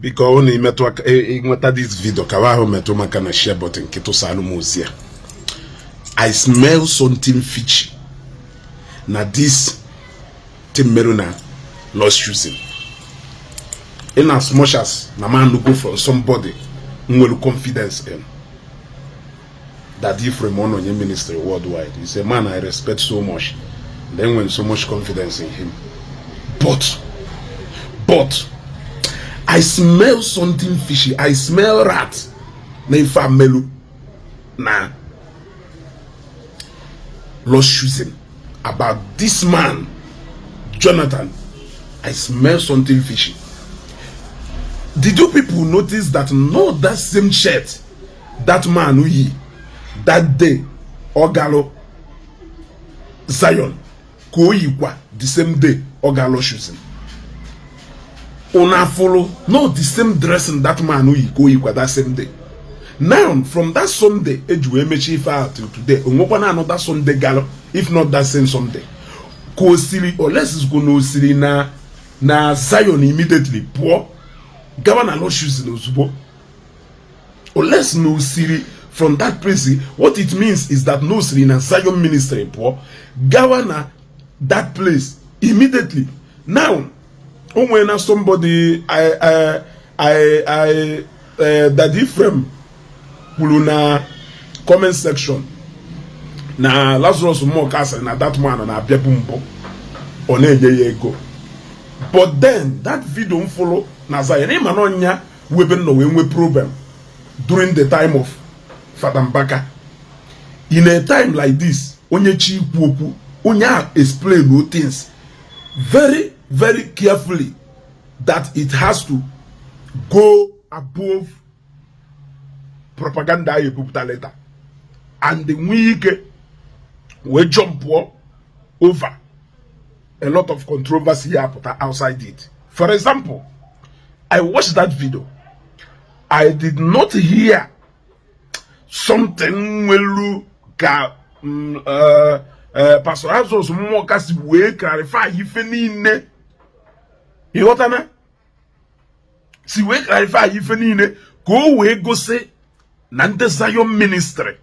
Biko, ọ na imetụ aka ịnweta this video ka ahụ metụ maka na share button nke tụsalụ m ozi a. I smell something fishy na this thing merụ na Lord's Chosen. In as much as na man go from somebody nwere confidence in that Ephraim Ononye ministry worldwide. He's a man I respect so much. Then when so much confidence in him. But I smell something fishy. I smell rat. Na ife amelu na Lord's Chosen about this man, Jonathan. I smell something fishy. Did you people notice that no, that same shirt that man yi that day ọ galụ Zion ka o yikwa the same day ọ ga Lord's Chosen? Una follow? No, the same dressing that man yi ka o yikwa that same day. Now, from that Sunday eji wee mechie ife ahụ till today, onwekwana another Sunday galụ if not that same Sunday ka o siri olesizgo na o siri na Zion immediately pụọ gawa na Lord's Chosen ozugbo, unless na o siri from that place. What it means is that no siri na Zion ministry pụọ gawa na that place immediately. Now, o nwere na somebody I Daddy Ephraim kwuru na comment section na Lazarus Muoka sịrị na that man na-abịabu mbụ, ọ na-enye ya ego. But then that video m follow na Zion, ịma na ọnya webe nọ wee nwee problem during the time of Fada Mbaka. In a time like this, onye chi ikwu okwu, onye a explain no things very very carefully that it has to go above propaganda a ebupụta later and nwee ike wee jumpụọ over a lot of controversy ya apụta outside it. For example, I watched that video. I did not hear something nwelu ka Pastor Lazarus Muoka si wee clarify ife niile, ịghọtana, si wee clarify ife niile ka o wee gosi na ndị Zion ministry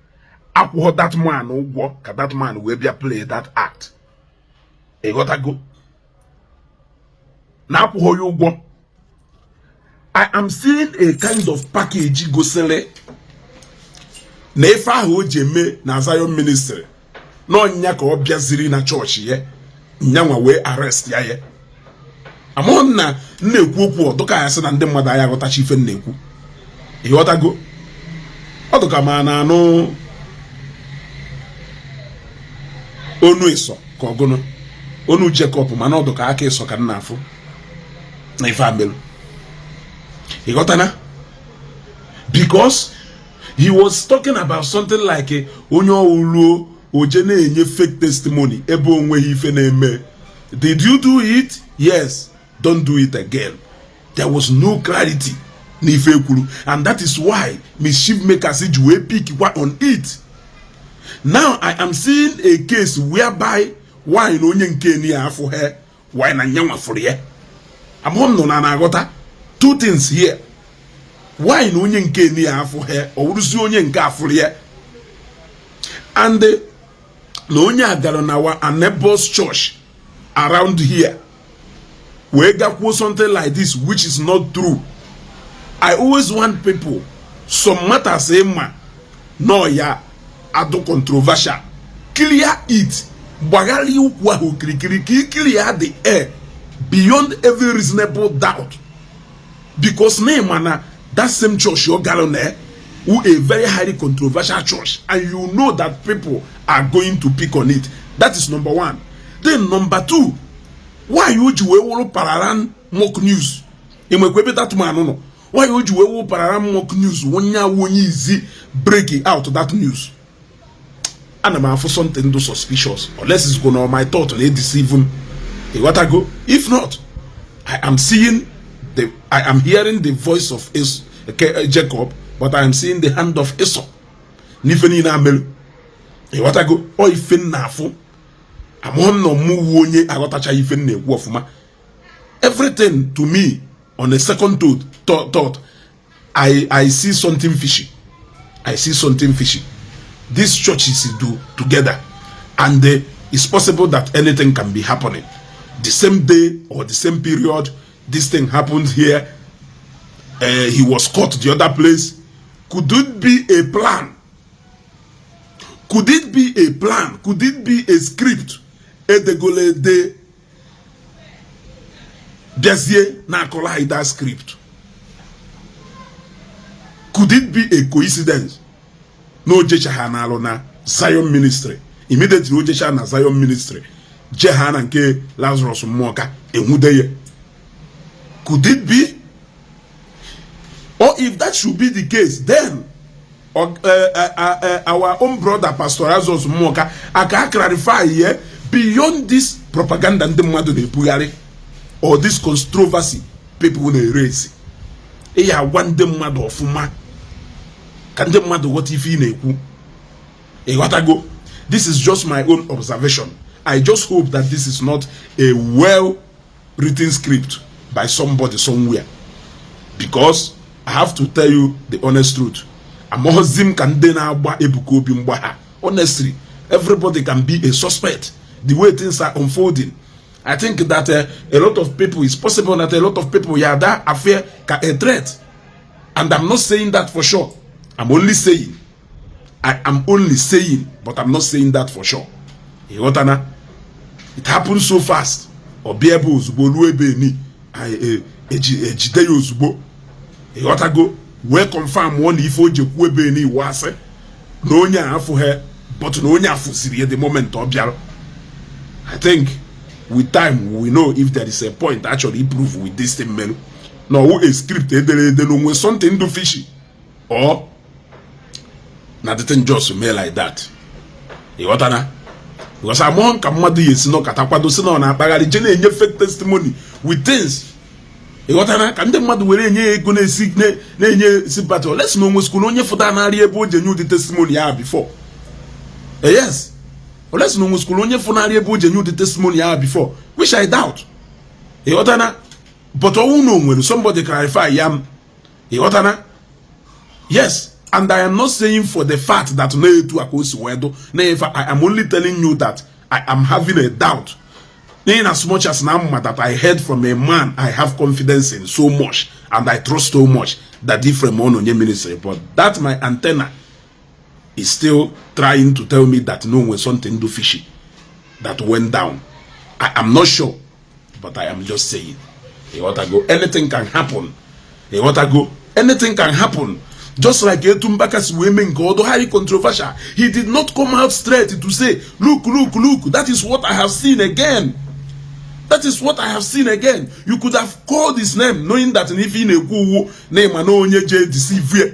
akwụghọ that man ụgwọ ka that man wee bịa play that act. Ịghọtago na akwụghọ ya ụgwọ. I am seeing a kind of package gosiri na ife ahụ o ji eme na Zion ministry na ọnya ka ọ bịaziri na chọọchị ya nyanwa wee arrest ya. Ya amụghị m na m na-ekwu okwu ọdụka ya sị na ndị mmadụ anya aghọtacha ife m na-ekwu. Ịghọtago? Ọ dụka ma na-anụ onu ịsọ ka ọgụnụ onu Jacob, mana ọ dụka aka ịsọ ka m na-afụ na ife amelu. Ịghọtana? Because he was talking about something like onye ọwụluo oje na-enye fake testimony ebe onweghị ife na-eme. Did you do it? Yes. Don't do it again. There was no clarity n'ife ekwuru, and that is why mischief makers ji wee pick kwa on it. Now I am seeing a case whereby why na onye nke ni ya afụ ha, why na nyanwa fụrụ ya. Amụọ m nọ na na-aghọta two things here. Why na onye nke ni ya afụ ha, ọ wụrụzi onye nke afụrụ ya, and na onye a gara na our neighbors church around here wee gakwuo something like this, which is not true. I always want people, some matters ịma nọ ya adụ controversial, clear it, gbagharịa ukwu ahụ okirikiri ka ikiri ya the air beyond every reasonable doubt, because na ịma na that same church ọ gara na who a very highly controversial church, and you know that people are going to pick on it. That is number one. Then number two, why o ji wee wụrụ pararan mock news? Enwekwa ebe that man nọ, why o ji wee wụrụ pararan mock news, onye awụ onye izi breaking out that news? Ana m afụ something do suspicious, unless it's gonna my thought na deceive m. Ịghọtago? If not, I am hearing the voice of Jacob, but I am seeing the hand of Esau n'ife niile amelu. Ịghọtago? Ọ ife m na-afụ, amụọ m na ọmụwu onye aghọtacha ife m na-ekwu ọfụma. Everything to me On a second thought, I see something fishy. I see something fishy. These churches do together, and it's possible that anything can be happening the same day or the same period. This thing happened here, he was caught the other place. Could it be a plan? Could it be a plan? Could it be a script edegolede bịazie na-akọrọ anyị that script? Could it be a coincidence na ojecha ha na-alụ na Zion Ministry, immediately ojecha na Zion Ministry, je ha na nke Lazarus Mmụọka, enwude ya? Could it be? Or if that should be the case, then our own brother, Pastor Lazarus Mmụọka, aka clarify here beyond this propaganda ndị mmadụ na-ebugharị or this controversy people na-erezi. Ị ya agwa ndị mmadụ ọfụma ka ndị mmadụ ghọta ife ị na-ekwu. Ịghọtago? This is just my own observation. I just hope that this is not a well written script by somebody somewhere, because I have to tell you the honest truth, amaghịzi m ka ndị na-agba Ebuka Obi mgba ha. Honestly, everybody can be a suspect. The way things are unfolding, I think that a lot of people, it's possible that a lot of people ya that affair ka a threat. And I'm not saying that for sure. I'm only saying, I am only saying, but I'm not saying that for sure. Ịghọtana? It happened so fast. Ọ bịa ebe ozugbo, ruo ebe eni, ejide ya ozugbo. Ịghọtago? Wee confirm ọ na ife o ji ekwu ebe eni iwu asị na onye a afụghị, but na onye afụziri ya the moment ọ bịara. I think with time we know if there is a point actually prove with this thing melu na ọwụ a script edere ede na onwe something do fishy or na the thing just mee like that. Ịghọtana? Because amụọ ka mmadụ ya esi nọkọta kwado si na ọ na-akpagharị je na-enye fake testimony with things. Ịghọtana? Ka ndị mmadụ were enye ya ego na-esi na-enye sympathy. Olesi na onwe school onye fụta narị ebe o ji enye ụdị testimony ya before. Yes, olesi na onwe school onye fụnarị ebe o ji enye ụdị testimony ya before, which I doubt. Ịghọtana? But ọnwụ na o nwere, somebody clarify ya m. Ịghọtana? Yes, and I am not saying for the fact that na etu a ka o si wee do na ife. I am only telling you that I am having a doubt, in as much as na mma that I heard from a man I have confidence in so much and I trust so much, that Ephraim Ononye Ministry. But that my antenna is still trying to tell me that no was something do fishy that went down. I am not sure, but I am just saying. Ịghọtago? Anything can happen. Ịghọtago? Anything can happen. Just like etu Mbaka si wee mee nke ọdụ highly controversial. He did not come out straight to say, "Look, look, look, that is what I have seen again. That is what I have seen again." You could have called his name, knowing that if ị na-ekwu uwu na ịma na onye je deceive ya.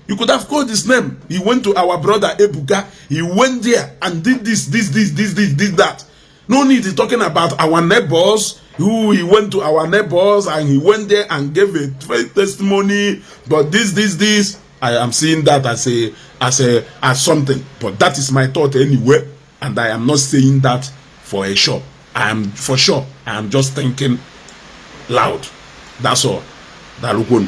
You could have called his name. He went to our brother Ebuka. He went there and did this, this, this, this, this, this, that. No need talking about our neighbors, who he went to our neighbors and he went there and gave a fake testimony. But this, this, this, I am seeing that as something. But that is my thought anyway, and I am not saying that for a sure. I am for sure. I am just thinking loud. That's all. Daalụkwonu.